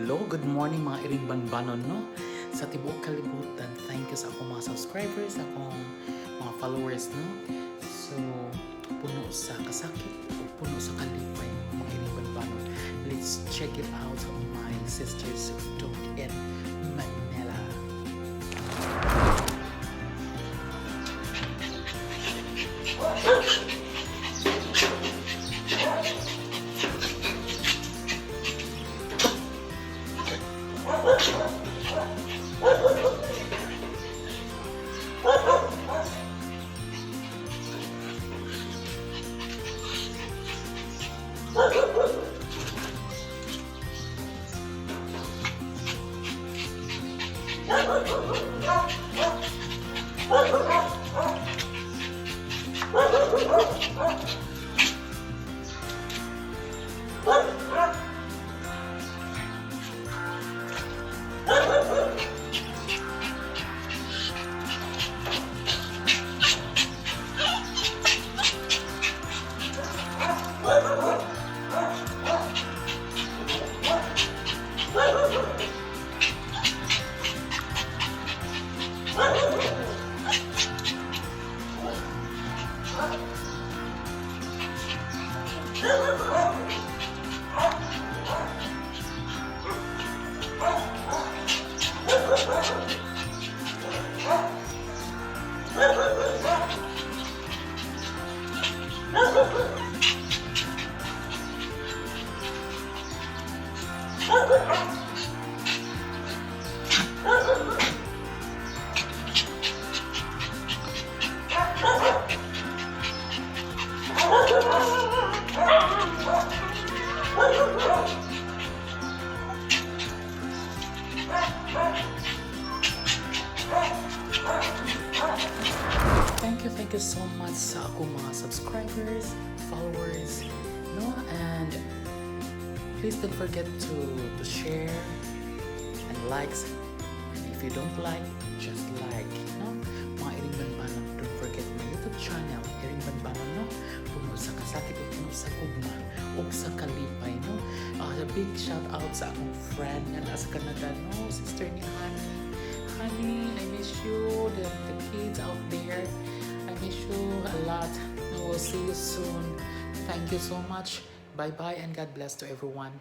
Hello, good morning, mga iring banbanon, no? Sa tibuok kalibutan, thank you sa akong mga subscribers, akong mga followers, no? So, puno sa kasakit o puno sa kalipay, mga iring banbanon. Let's check it out, my sister's dog in Manila. Thank you so much sa akong mga subscribers, followers, no? And please don't forget to share and likes. And if you don't like, just like, no? Mga Iring Banbanon, don't forget my YouTube channel, Iring Banbanon, no? Puno sa kasakit o puno sa gugma o sa kalipay, no? A big shout out sa akong friend nga nasa Canada, no? Sister ni Honey. Honey, I miss you. The kids out there, I miss you a lot. We will see you soon. Thank you so much. Bye-bye and God bless to everyone.